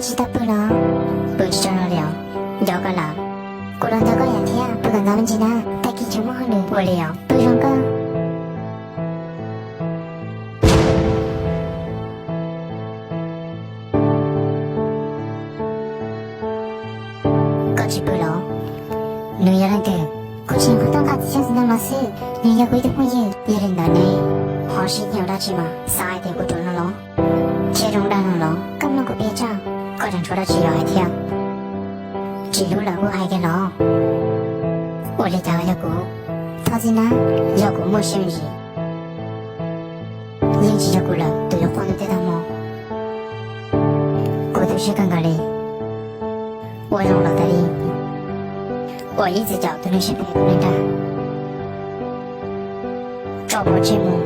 Tsis tau pw los? Pw tsis tsaug zog li os. Nco koj lawm. Kuv los nco koj yam thiab, pw kom ntxov me ntsis na, tag kis tseem muaj hauj lwm. Ua li os, pw zoo koj. Koj tsis pw los? Nws yog leej twg? Kuv tseem qhov tooj nqa txiv tsheej txiv ntoo los xwb, nws yog kuv ib tug phooj ywg. Yog li ntawd ne, ho sib nyiam ua dab tsi mas xav hais tias kuv ruam no los? Thiab zoo dag no los? Koj mloog kuv piav tso. Koj tseem tshuav dab tsi yuav hais thiab? Tsis hlub lawm kuj hais kiag los. Ua li cas yog kuv? Thov txim na, yog kuv muaj siab me ntsis. Yeej tsis yog kuv lawm tus yuav quaj ntuj teb tag hmo. Kuv tu siab kawg nkaus li. Ua zoo los tas li, uas ib txwm caum tus neeg siab phem tus neeg dag, tso pov tseg mus.